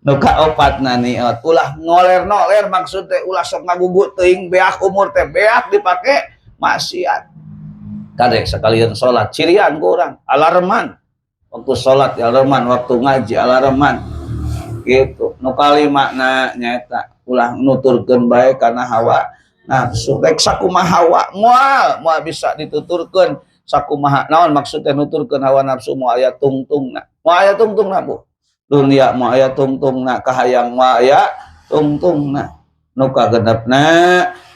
Nu kaopatna niat ulah ngoler-noler, maksud teh ulah sok ngagugu teuing beak umur teh beak dipake maksiat. Kade sekalian salat cirian ku urang alarman. Waktu salat alarman, waktu ngaji alarman. Gitu. Nu kalimana nyaeta ulah nuturkeun bae kana hawa nafsu. Rek sakumaha hawa moal moal bisa dituturkeun sakumaha naon maksudnya nuturkeun hawa nafsu moal aya tungtungna. Moal aya tungtungna, Bu. Dunia moal aya tungtungna, kahayang moal aya tungtungna. Nu kagenepna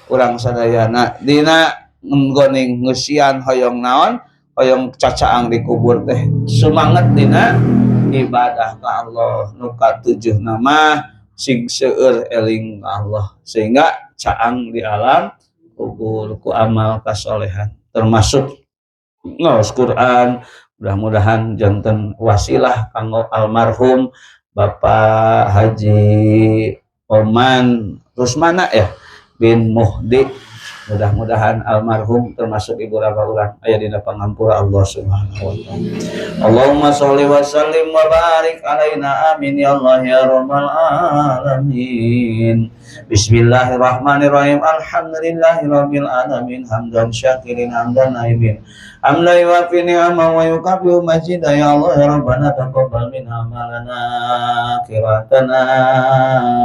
urang sadayana dina nggoning ngeusian hoyong naon? Hoyong cacaang di kubur teh sumanget dina ibadah ka Allah. Nu katujuh nama sing seueur eling ka Allah sehingga caang di alam kubur ku amal kasolehan termasuk ngaos Quran. Mudah-mudahan janten wasilah kanggo almarhum Bapak Haji Oman Rusmana ya bin Muhdi. Mudah-mudahan almarhum termasuk ibu raba urang aya dina pangampura Allah Subhanahu wa taala. Allahumma sholli wa sallim wa barik alaina, amin ya Allah ya rabbal alamin. Bismillahirrahmanirrahim. Alhamdulillahirabbil alamin hamdan syakirin hamdan naimin. Hamdan yuwafi ni'amahu wa yukafi'u mazida ya Allah ya Rabbana taqabbal minna amalana qira'atana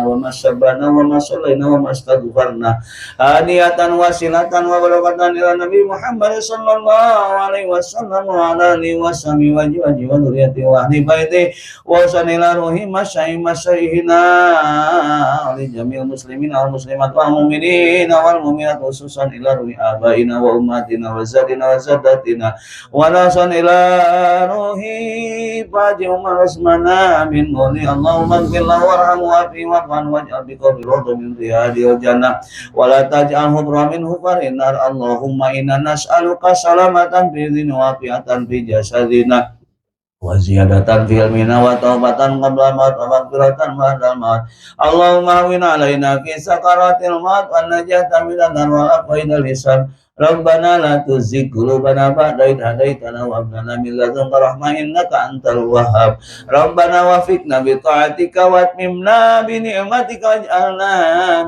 wa masabbana wa masallaina wa mastaghfarna hadiyatan wasilatan wa barakatan ila Nabi Muhammad sallallahu alaihi wasallam wa ala alihi wa sahbihi wa azwajihi wa dzurriyyatihi wa ahli baitihi wa sanila ruhi masyai masyayihina li jamil muslimin wal muslimat wal mu'minina wal mu'minat khususan ila ruhi abaina wa ummatina wa zadina wa zadatina wa nasan ila ruhi Faji Umar Usmana min muni. Allahumma ighfir lahu warhamhu wa'afi wa'fu waj'al bi qabri rawdatan min riyadil jannah wa la taj'al hubra min hufarin nar. Allahumma inna nas'aluka salamatan fi dini wa afiatan fi jasadina wa ziyadatan fi ilmina wa taubatan qabla maut wa maghfiratan ba'dal maut. Allahumma awin alaina fi sakaratil maut wa najata minan nar wal afwa indal hisab. Rabbana la tuzigh qulubana ba'da idh hadaitana wa hab lana min ladunka rahmah innaka antal wahhab. Rabbana wafiqna bi ta'atika wa atmimna bi ni'matika waj'alna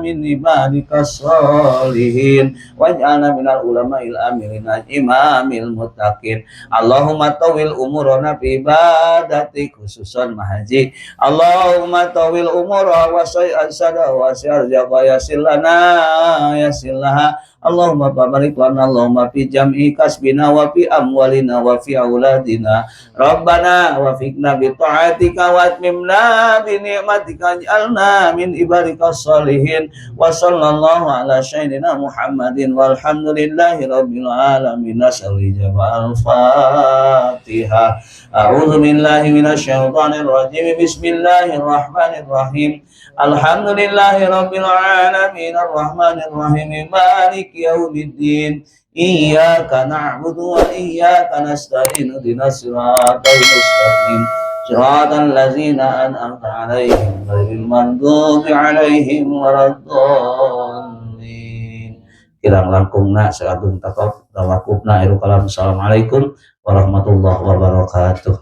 min ibadikas sholihin waj'alna minal ulama'il amilina imamil muttaqin. Allahumma tawil umurana fi ibadatik khususan mahaji. Allahumma tawil umura wa sayyad sada wa syarja wa yasil lana yasil laha. Allahumma barik lana Allahumma fi jam'i kasbina wa fi amwalina wa fi auladina. Rabbana wafiqna bi ta'atika wa atmimna bi ni'matika ij'alna min ibadika sholihin. Wa sallallahu ala sayyidina Muhammadin walhamdulillahi rabbil alamin. Nas'al al-Fatihah. A'udzu billahi minasyaitonir rajim. Bismillahirrahmanirrahim. Alhamdulillahi rabbil alamin arrahmanir rahim maliki yaumiddin. Iyyaka na'budu wa iyyaka nasta'in. Ihdinas siratal mustaqim. Siratal ladzina an'amta 'alaihim ghairil maghdubi 'alaihim waladdallin. Kirang langkungna sagung takop tawakufna akhirul kalam. Assalamualaikum warahmatullahi wabarakatuh.